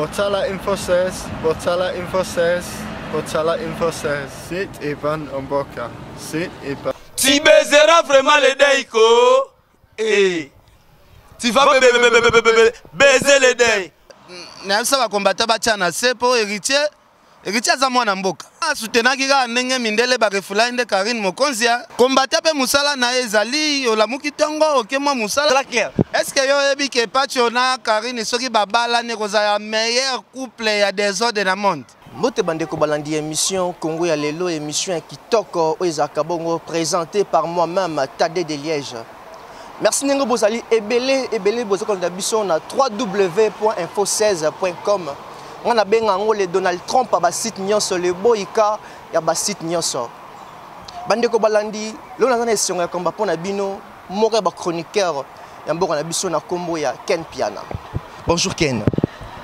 Botala Info 16, Botala Info 16, Botala Info 16. Sit Ivan Omboka. Sit Ivan. Tu baiseras vraiment le deuil, ko. Eh. Tu vas baiser le deuil. Nayebisa bakombata batya na se mpo Héritier, Héritier aza mwana mboka. Asutenaki kaka ndenge mindele barefulaki nde Karine Mokonzi ya kombata mpe mosala na ye ezali olamuki ntongo oke mwa mosala. Est-ce que yo oyebi ke Pacho na Karine soki babalani ekozala meilleur couple ya desordre na monde? Mbote bandeko balandi émission Congo ya lelo, émission ya kitoko oyo ezalaka bongo présentée par moi-même Tade de Liège. Merci ndenge bozali ebele ebele boza kolanda biso na www.info16.com. Nga nabenga yango le Donald Trump ya basite nyonso, le boyika ya basite nyonso. Bandeko balandi, lelo naza na esengo ya komba mpo na bino moko ya ba chroniqueur ya mboka na biso na kombo ya Ken Piana. Bonjour Ken.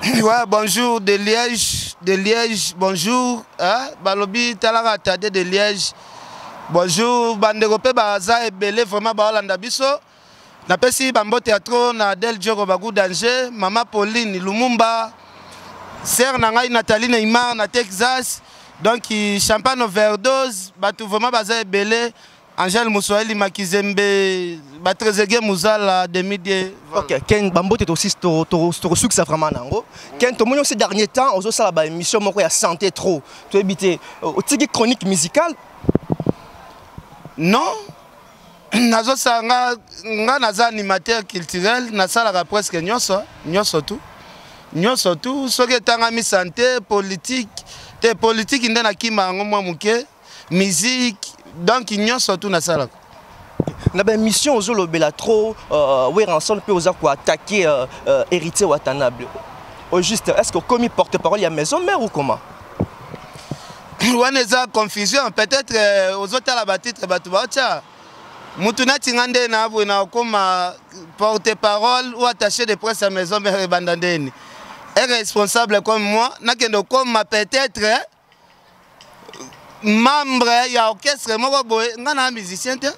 Ouais, bonjour de Liège, de Liège, bonjour. Hein? Balobi talaka Tade de Liège. Bonjour bandeko pe baza ebele vraiment baolanda biso. Napesi bambote ya trop na Adèle Djoko Bagu Danger, Mama Pauline Lumumba, sœur na ngai Nathalie Neymar na Texas. Donc champagne overdose, bato vraiment baza ebele. Angèle Mouswahili Makizembe, Batrezegue Mouzala, Demidie. Ok, Ken bambote to aussi to to to succès vraiment nango. Ken to moni ces derniers temps, ozo sala ba émission moko ya santé trop. To ebité otiki chronique musicale? Non. Nazosala nga, nga naza animateur culturel, nasalaka presque nyonso, nyonso tout. Nyonso tout, soki etangami santé, politique, te politique nde nakima yango mwa moke, musique, donc nyonso tout nasalaka. Na ba émission ozolobela trop Werrason mpe oza ko attaquer Héritier Watanabe. Au juste, est-ce que okomi porte-parole ya maison mère ou comment? Wana eza confusion, peut-être ozotala ba titre bato baotya mutu nati nga nde na boye na okoma porte-parole ou attaché de presse ya maison mère ebanda ndeni. Un responsable comme moi nakende okoma peut-être membre ya orchestre moko boye, nga na musicien te,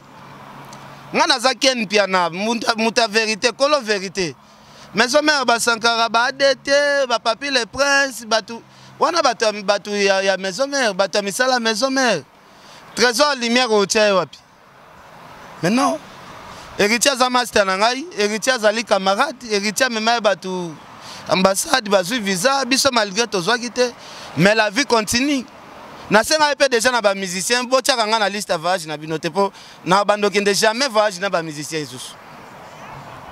nga naza Ken Piana, mutu ya vérité, kolo vérité. Maison mère ba Sankara, ba ADT, ba Papi le Prince, bato wana bato ya, bato ya, ya maison mère, bato ya misala maison mère. Trésor lumière otia ye wapi? Mais non, Héritier aza master na ngai, Héritier azali camarade, Héritier amema ye bato ambassade bazwi visa, biso malgré tozwaki te, mais la vie continue. Nasengaki mpe déjà na ba musicien, botiaka nga na liste ya voyage na bino te, mpo na bando okende jamais voyage na ba musicien lisusu.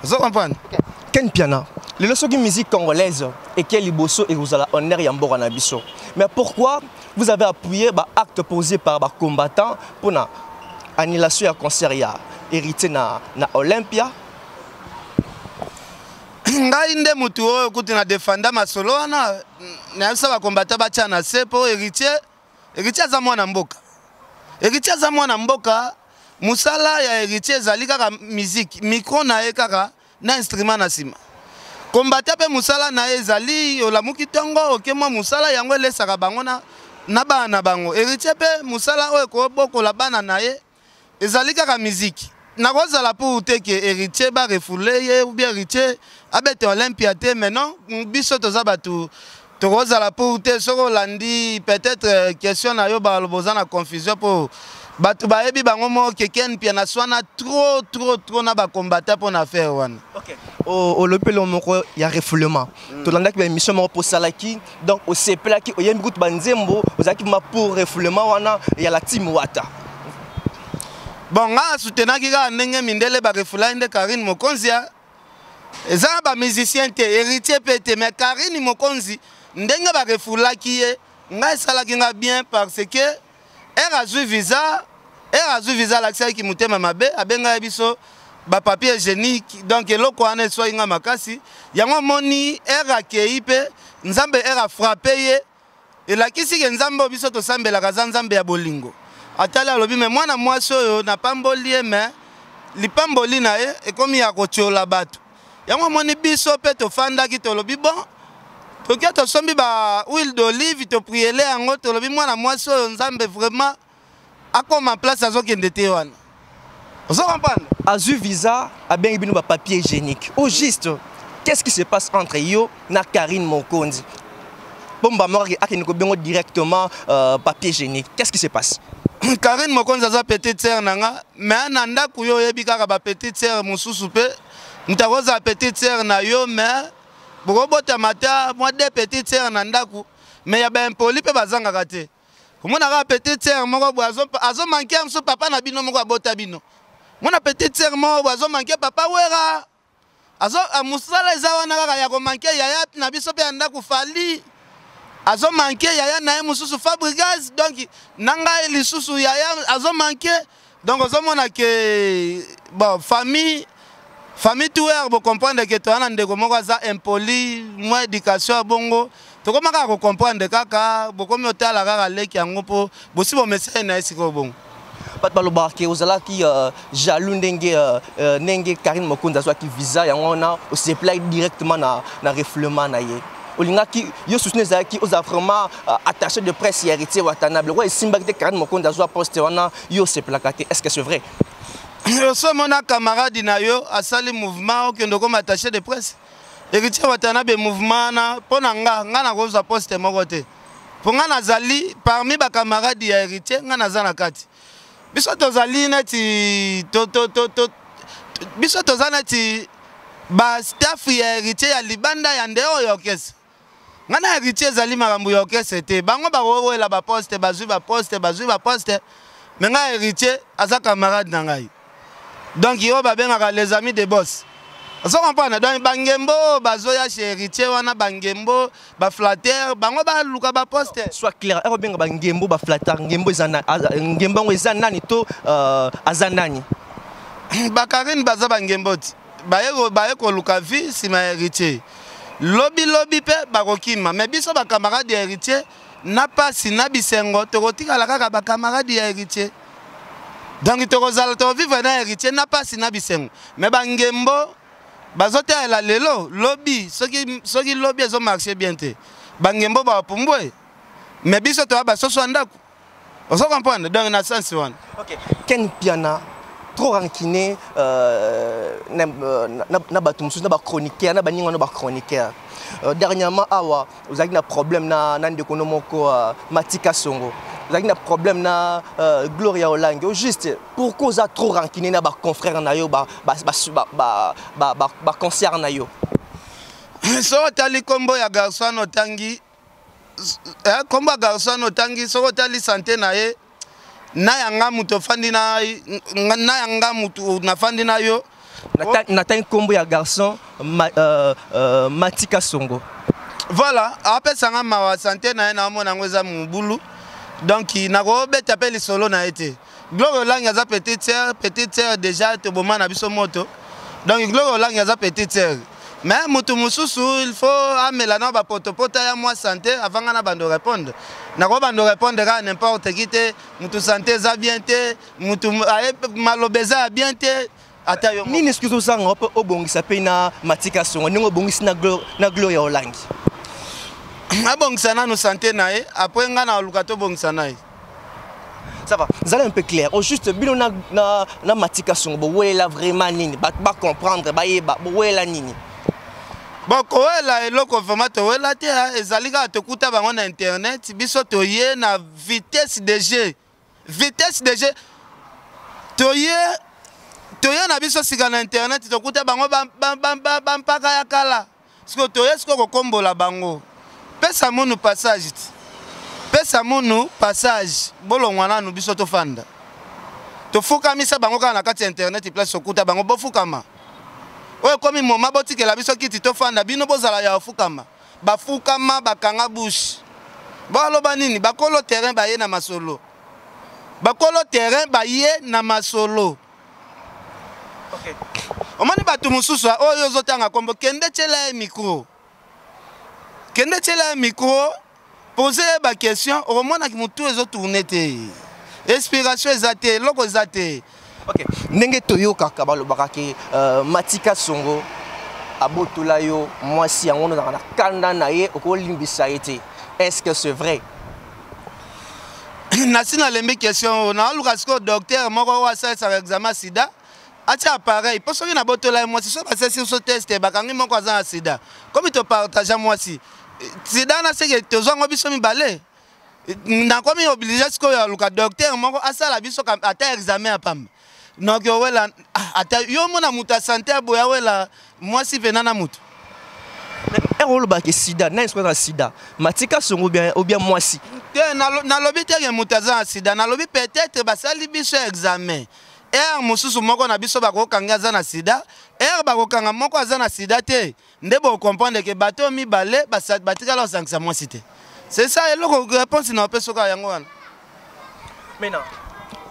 Ozo comprendre? Okay. Ken Piana, lelo soki musique congolaise eke liboso ekozala honneur ya mboka na biso. Mais pourquoi vous avez appuyé ba acte posé par ba combattants pour na annulation ya concert ya Héritier na Olympia? Ngai nde mutu oyo kutu na defanda masolo wana, nayebisa ba combattant batia na se po Héritier, Héritier aza mwana mboka. Héritier aza mwana mboka, mosala ya Héritier ezali kaka musique, micro na ye kaka na instrument na nsima. Combattant mpe mosala na ye ezali olamuki ntongo oke mwa mosala yango elesaka bango na bana na bango. Héritier mpe mosala oyo ekobokola bana na ye ezali kaka musique. Nakozala pour te ke Héritier ba refoulé ye ou bien Héritier abete Olympia te, mais non, biso toza bato tokozala pour te. Soki olandi peut-être question na yo, baloba oza na confusion po bato bayebi bango moko ke Ken Piana swana trop, trop, trop na ba combattant mpo na affaire wana. Ok. Olobi mpe moko ya refoulement. Tolandaki ba émission moko posalaki, donc osepelaki, oyembi kutu ba nzembo, ozalaki ma pour refoulement wana ya la team Wata. Bon, nga soutenaki kaka ndenge mindele ba refoulaki nde Karine Mokonzi ya. Eza na ba musicien te, Héritier pe te, mais Karine Mokonzi ndenge ba refoulaki ye, nga esalaki nga bien parce que er azwi visa, er azwi visa alakisaki motema mabe, abengaki biso ba papier hygiénique, donc eloko wana eswaki nga makasi. Yango moni er akei pe Nzambe er a frappé ye, elakisi ke Nzambe oyo biso tosambelaka aza Nzambe ya bolingo. Atali alobi, mais mwana mwasi oyo napamboli ye, mais lipamboli na ye ekomi ya kotiola bato. Yango moni biso pe tofandaki tolobi bon, toke tosombi ba huile d'olive topriele yango, tolobi mwana mwasi oyo Nzambe vraiment akoma place azokende te wana. Ozo comprendre? Azwi visa, abengi bino ba papier hygiénique. Au juste, Qu'est-ce qui se passe entre yo na Karine Mokonzi? Bomba moko akende kobengo directement papier hygiénique. Qu'est-ce qui se passe? Karine Mokonzi aza petite sœur na nga, mais na ndako yo oyebi kaka ba petite sœur mosusu mpe moto akozala petite sœur na yo, mais bokobotama ata mwa deux petite sœur na ndako, mais ya baimpoli mpe bazangaka te. Omona kaka petite sœur moko boye azomanke ya mosusu papa na bino moko abota bino. Mona petite sœur moko boye azomanke papa Wera, azo mosala eza wana kaka ya komanke yaya na biso mpe ya ndako Fali, azomanke yaya na ye mosusu Fabrigas, donc na ngai lisusu yaya azomanke. Donc ozomona ke bon, famille tuer, bocomprendre ke toza na ndeko moko aza impoli, mwa éducation ya bongo, tokóma kaka kocomprendre kaka bokomi otala kaka leki yango mpo bosi bomesai na ye sikoyo bongo. Bato balobaka ke ozalaki jaloux ndenge Karine Mokonzi azwaki visa, yango wana oseplaki directement na refoulement na ye. Olingaki yo susu ezalaki ozala vraiment attaché de presse ya Héritier Watanabe, lokola esimbaki te, Karine Mokonzi azwa poste wana, yo osepelaka te. Est ce que c'est vrai? Osomona camarade na yo asali mouvement, okende okoma attaché de presse. Héritier Watanabe, mouvement wana mpo na nga nakozwa poste moko te, mpo nga nazali parmi bacamarade ya Héritier. Nga naza na kati, biso tozali neti biso toza neti bastaff ya Héritier ya libanda ya nde oyo orchestre. Nga na Héritier ezali makambo ya orchestre te. Bango bakowela baposte, bazwi baposte, bazwi baposte, mais nga, Héritier aza camarade na ngai. Donc oyo babengaka les amis de boss, ozo comprendre? Donc bangembo oyo bazoya chez Héritier wana, bangembo, baflatter, bango baluka baposte. Soit clair, ero benga bangembo, baflatter. Ngembo eza ngembo yango eza nani to aza nani? Bakarine baza bangembo ti baye koluka vie nsima ya Héritier. Lobi lobi mpe bakokima, mais biso bacamarade ya Héritier, na pasi na bisengo, tokotikala kaka bacamarade ya Héritier. Donc tokozala, tokovivre na Héritier na pasi na bisengo. Mais bangembo bazotalela lelo, lobi soki lobi ezomarche bien te, bangembo bapumbwe, mais biso toya basoso ya ndako, ozo comprendre? Donc na sens wana. Ok, Ken Piana trop rancunier na bato mosusu, na bachroniqueur, na baninga na bachroniqueur. Dernièrement awa ozalaki na problème na ndeko no moko Matika Songo, ozalaki na problème na Gloria Olange. Au juste, pourquoi oza trop rancunier na baconfrère na yo, baconcert na yo? Soki otali nkombo ya garçon wana otangi, nkombo ya garçon wana otangi, soki otali santé na ye na yanga moto ofandi na yanga motu nafandi na yo. Natangi nkombo ya garçon Matika Songo. Voilà, apesanga mawa. Santé na ye naomona yango eza mobulu, donc nakobeta mpe lisolo na ye te. Gloire Olangi aza petite sœur, petite sœur déjà toboma na biso moto. Donc Gloire Olangi aza petite sœur, mais motu mosusu il faut amela na bapotopota ya mwa santé avant nga na bando répondre. Nakobando répondre kaka n'importe qui te. Motu santé eza bien te, motu maloba eza ya bien te, ata yo. Nini soki ozosanga mpe obongisa mpe na Matika Songo ndenge obongisi na Gloria Olangi? Abongisa nanu santé na ye, après nga na oluka tobongisa na ye. Ça va, zala un peu clair. Au juste, bino na Matika Songo bowelela vraiment nini? Bato bacomprendre, bayeba bowelela nini. Bon, kowela eloko vraiment towela te. Ezali kaka tokuta bango na internet, biso toye na vitesse de g, vitesse de g, toye na biso sika na internet, tokuta bango bampaka ya kala. Sikoyo toye sikoyo kokombola bango. Pesa munu passage ti, pesa munu passage, bolongwa nanu, biso tofanda. Tofukamisa bango kaka na kati ya internet, place okuta bango bofukama. Oyo ekomi moma botikela biso kiti tofanda, bino bozala ya ofukama. Bafukama, bakanga bouche, baloba nini? Bakolo terrain baye na masolo, bakolo terrain baye na masolo. Omoni bato mosusu oyo ozotanga kombo, kende tiela ye micro, kende tiela ye micro, pose ye baquestion, okomonaki motu ezotourne te, inspiration eza te, eloko eza te. Ok, ndenge toyokaka, balobaka ke Matika Songo abotola yo mwasi, yango ozalaka na kanda na ye, okolimbisa ye te. Est ce que c'est vrai? Nasi nalembi question oyo. Naoluka sikoyo docteur moko oyo asalisaka examen sida. Atia appareil mpo soki nabotola ye mwasi, soki basalisi biso test, bakangi moko aza na sida, komi topartage mwasi, sida na seke tozwa yango biso mibale. Nakomi oblige sikoyo aluka docteur moko asala biso ata examen ya pamba. Noki owela, ah, ata yo mona moto ya sante aboya awela mwasi mpena na moto. Ere olobaka sida nani soki aza na sida, Matika Songo ou bien mwasi? Te, nalobi te ke moto aza na sida. Nalobi peut-être basali biso examen, ere mosusu moko na biso bakokanga aza na sida, ere bakokanga moko aza na sida te, nde bocomprendre ke bato oyo mibale batikala kosangisa mwasi te. C'est ça eloko réponse na opesa kaka yango wana. Maintenant,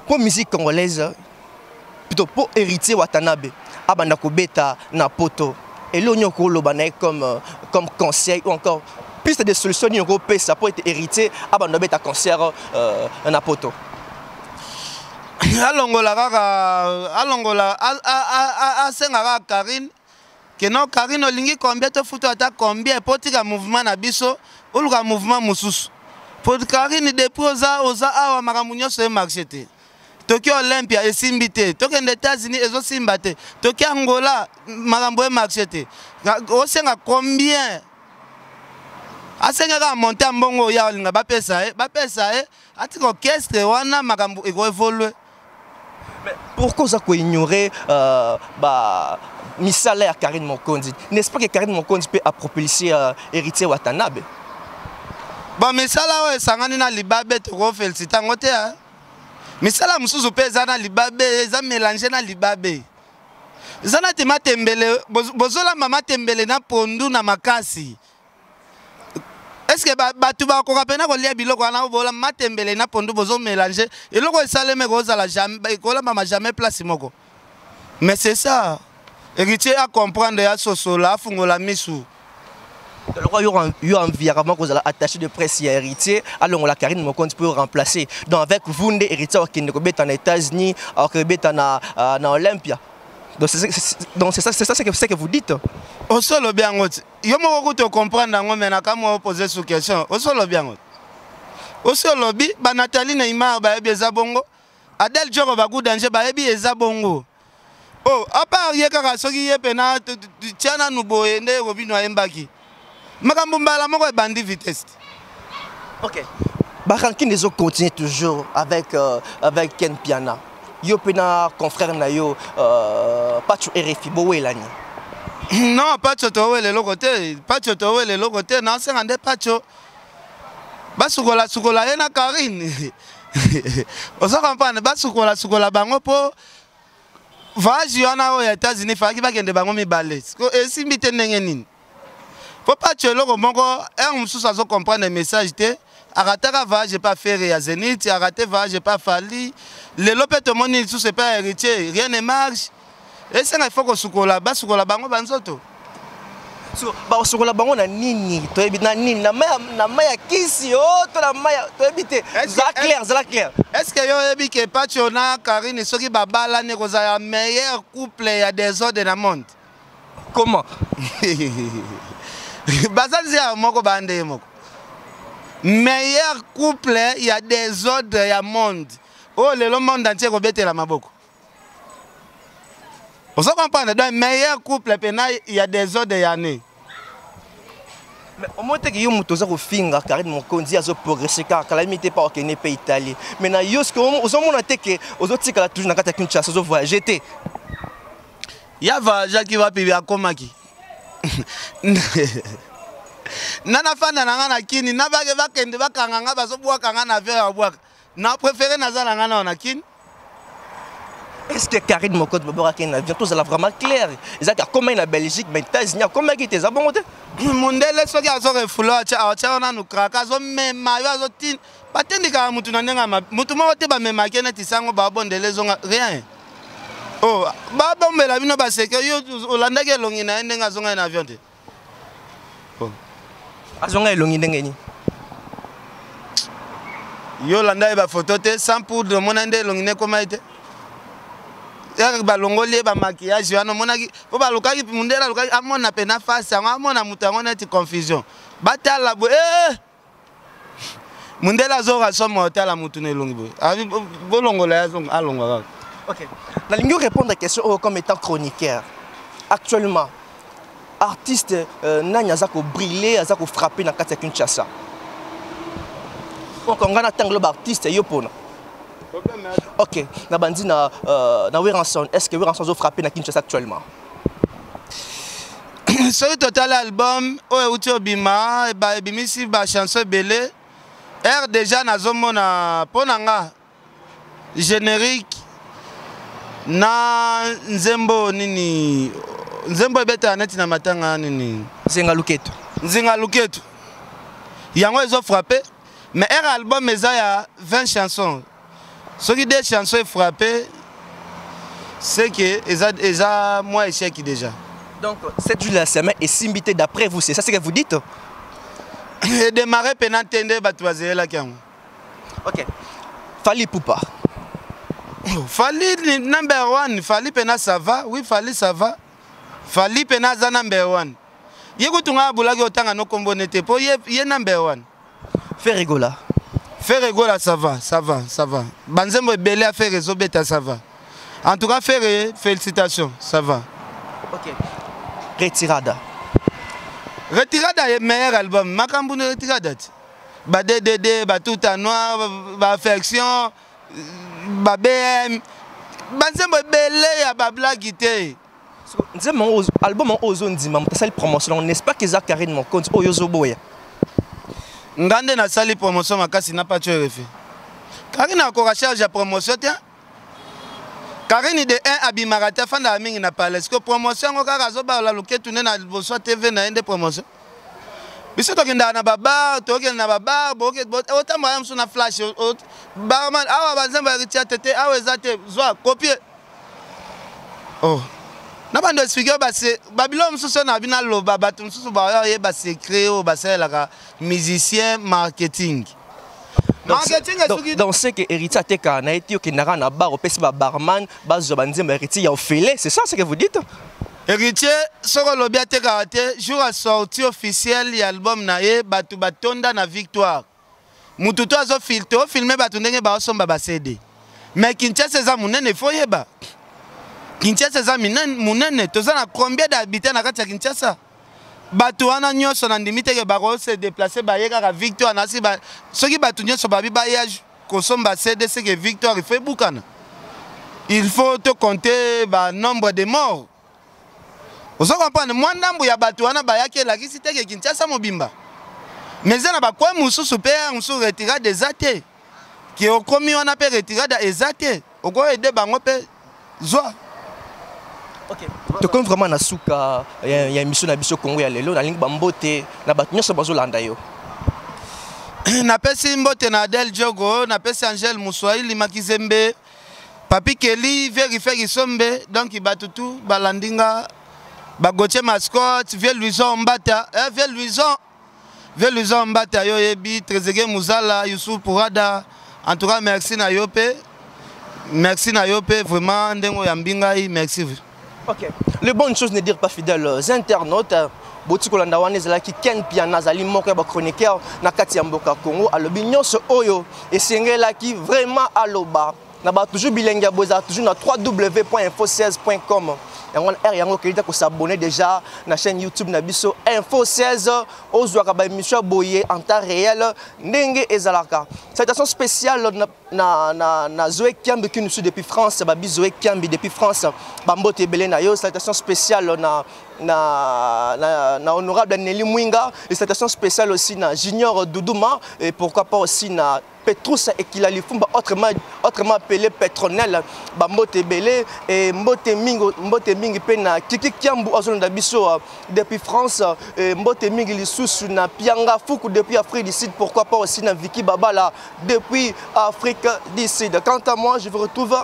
mpo musique congolaise, plutôt mpo Héritier Watanabe abanda kobeta na poto, eloko nini okoloba na ye comme conseil ou encore piste de solution nini okopesa mpo ete Héritier abanda kobeta concert na poto? Alongola kaka, alongola, asenga kaka Karine ke non, Karine, olingi combien, tofuta ata combien mpo tika mouvement na biso, oluka mouvement mosusu. Po Karine, depuis oza awa, makambo nyonso emarche te. Toki Olympia, esimbi te. Tokende États-Unis, ezosimba te. Toki Angola, makambo emarche te. Osenga combien? Asenga kaka monte ya mbongo oyo alinga, bapesa ye, bapesa ye, atika orchestre wana, makambo ekoévolue. Mais pourquoi oza koignorer ba misala ya Karine Mokonzi? N'est-ce pas que Karine Mokonzi peut apropulser Héritier Watanabe? Bon, misala oyo esangani na libabe, tokofélicite yango te. Misala mosusu mpe eza na libabe, eza mélange na libabe. Eza nati matembele, bozolamba matembele na pondu na makasi. Est ce que bato bakoka mpena kolia biloko wana? Bola matembele na pondu, bozomélange eloko esalemi, ekozala ekolambama jamais place moko. Mais c'est ça, Héritier acomprendre, asosola, afungola misu. Lokwa yo enviaka moko kozala attaché de presse ya Héritier, alongola Karine Mokonzi mpo remplacer. Donc avec vous nde Héritier akende kobeta na États-Unis, akobeta na Olympia. Donc c'est ça ce que vous dites? Osolobi yango ti yo moko kuta ocomprendre yango, mais nakamwa opose sous question. Osolobi yango, osi olobi. Banathalie Neymar bayebi eza bongo, Adel Joko bagu danger bayebi eza bongo. Oh, à part ye kaka, soki ye mpena tia nanu boye nde Robino ayembaki makambo mbala moko ebandi vitesse. Ok, barancunes ezocontinue toujours avec Ken Piana. Yo mpe na confrère na yo Pacho RFI, bowelani? Non, Pacho towela eloko te. Pacho towela eloko te. Naosenga nde Pacho basukola sukola ye na Karine, oza comprendre, basukola sukola bango mpo voyage wana oyo ya États-Unis falaki bakende bango mibale, esimbi te. Ndenge nini? Mpo Pacho eloko moko, heure mosusu azocomprendre message te. Arataka voyage epa Ferre ya Zénith, arate voyage epa Fally, lelo mpe tomoni lisusu epa ya Héritier, rien ne marche. Esenga ifo kosukola, basukola bango banzoto. So bakosukola bango na nini? Toyebi na nini? Na mai ya kisi o to na mai, toyebi te. Zala clair, zala clair. Est ce que yo oyebi ke Pacho na Karine, soki babalani, ekozala meilleur couple ya désordre na monde? Comment? Baza nzela moko, bande ye moko, meilleur couple ya désordre ya monde oyo lelo monde entier kobetela maboko. Ozo comprendre? Donc meilleur couple mpena ya désordre ya année. Mais omoni teke yo moto oza kofinga Karine Mokonzi azoprogresse kaka, kalami te mpa okende mpe Italie, mais na yo soki ozomona te ke ozotikala toujours na kati ya Kinshasa, ozovoyage te. Ya voyageaki wapi? Akomaki na nafanda na nga na Kini, na bake bakende bakanga nga, bazobwaka nga na avion ya bwaka. Na préféré naza na nga na Kini. Est-ce que Karine Mokonzi babwakaki na avion? Tozala vraiment clair, ezalaki akomaki na Belgique, mais États-Unis akomaki te, eza bongo te? Mondele soki azorefula, atya nanu kraka, azomema yo, azotina, batindikaka mutu na ndenge ya mutu moko te. Bamemaki neti sango babondela, ezonga rien. Oh, babombela bino baseke. Yo olandaki elongi na ye ndenge azongai na avion te? Oh. Azonga elongi ndenge nini? Yo olanda ye bafoto te, sans poudre, omona nde elongi nekoma ye te. Yaka balongoli ye bamaquillage wana, omonaki mpo balukaki mundele, alukaki amona mpena face yango, amona moto yango neti confusion. Batala boye, eh! Mundele azoka somo, otala mutu na elongi boye, bolongola ye, alongwa kaka. Ok, nalingi répondre à question oyo comme étant chroniqueur. Actuellement, artiste nani aza kobriller, aza kofrapper na kati ya Kinshasa? Donc nga na ntango baartiste yo mpona. Ok, na bandi na Werrason. Est ce que Werrason azofrapper na Kinshasa actuellement? Soki totali album oyo euti obima, ebimisi bachanson ebele. Aire déjà nazomona, mpo na nga, générique na nzembo nini, nzembo ebetaka neti na matanga nini? Nzinga Luketo. Nzinga Luketo, yango ezofrappe. Mais aire album eza ya 20 chansons, soki deux chansons efrappe, c'est que eza mwa échec déjà. Donc 7 jours de la semaine esimbi te, d'après vous, c'est ça ce que vous dites? Edémarre mpena te nde bato bazelelaki yango. Ok, Fally Ipupa? Fally number one. Fally mpena ça va, oui, Fally ça va. Fally mpena aza number one. Ye kutu ngai abulaki otanga no kombo ne te, mpo ye number one. Ferre Gola? Ferre Gola, ça va, ça va, ça va. Banzembo ebele ya Ferre ezobeta, ça va. En tout cas, Ferre, félicitations, ça va. Ok, Retirada? Retirada ye meilleur album. Makambo na Retirada ti ba DDD, batuta noir, baaffection, ba BM, banzembo ebele ya bablagi te. Nzembo yango, album yango ozondima, moto asali promotion, n'est-ce pas que eza Karine Mokonzi oyo ozoboya? Nga nde nasali promotion makasi na Pacho RFI. Karine akoka charge ya promotion te. Karine de 1 abimaka te, afandaka mingi na palais. Que promotion yango kaka azobalola loketu nde na liboso ya TV na ye nde promotion. Biso tokendaka na babar, tokende na babar, otambola ya mosusu na flash, barman awa, banzembo ya Ritia te te, awa eza te, zwa copie. Oh, na bando expliquer oyo babiloko mosusu oyo na bino aloba, bato mosusu baya oyeba secret oyo basalelaka musicien marketing. Marketing esuki. Donc ce que Héritier atekaka na ye te, okendaka na bar, opesi babarman bazwa banzembo ya Héritier ya ofele, c'est ça ce que vous dites? Héritier, soki olobi atekaka te, jour ya sortie officielle ya album na ye, bato batonda na Victoire. Mutu to azofiltre, ofilme bato ndenge baosomba baCD. Mais Kinshasa eza monene, faut yeba Kinshasa eza monene. Toza na combien d'habitants na kati ya Kinshasa? Bato wana nyonso, na ndimi teke bakose déplacer baye kaka Victoire. Nasi soki bato nyonso babi baya kosomba CD, c'est que Victoire il faut ebukana. Il faut te compter banombre de morts, ozo comprendre? Mwa ndambo ya bato wana bayaki elakisi teke Kinshasa mobimba. Mais eza na bakwa mosusu mpe ya mosusu, Retirade eza te ke okomi wana mpe Retirade eza te, okoyede bango mpe zwa. Ok, tokomi vraiment na suka ya émission na biso Congo ya lelo. Nalingi bambote na bato nyonso bazolanda yo. Napesi mbote na Adel Jogo, napesi Angele Muswahili Makizembe, Papi Keli, Verife Kisombe. Donc bato tu balandi nga, bagotie Mascotte, vieux Louison Mbata, eh, vieux Louison, vieux Louison Mbata, yo oyebi Trésege Muzala, Yusuf Purada. En tout cas, merci na yo mpe, merci na yo mpe vraiment ndenge oyambi ngai, merci. Ok, les bonnes choses ne dire pas, fidèles internautes. Boti kolanda wana ezalaki Ken Piana, azali moko ya bachroniqueur na kati ya mboka Congo. Alobi nyonso oyo esengelaki vraiment aloba. Na ba toujours bilenge ya boye, ezala toujours na www.info16.com. Yango wana aire yango okeli ta kos'abonner déjà na chaîne YouTube na biso Info 16, ozwaka baémission ya boye en temps réel ndenge ezalaka. Salutation spéciale na Zoé Kiambi qui nous suit depuis France, babi Zoé Kiambi depuis France, bambote ebele na yo. Salutation spéciale na honorable Nelly Mwinga, et salutation spéciale aussi na Junior Doudouma, et pourquoi pas aussi na Petrus Ekilali Fumba, autrement appelé Petronel, bambote ebele. Et mbote mingi, mbote mingi pe na Kiki Kiambu azolanda biso depuis France, et mbote mingi lisusu na Pianga Fuku depuis Afrique du Sud, pourquoi pas aussi na Vicky Babala depuis Afrique du Sud. Quant à moi, je vous retrouve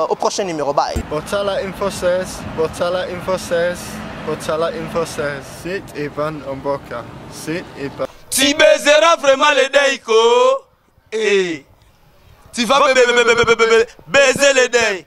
au prochain numéro. Bye. Botala Info 16, Botala Info 16, Botala Info 16. Sit Ivan Omboka. Sit Ivan. Tu baiseras vraiment le deuil, ko. Eh. Tu vas baiser le deuil.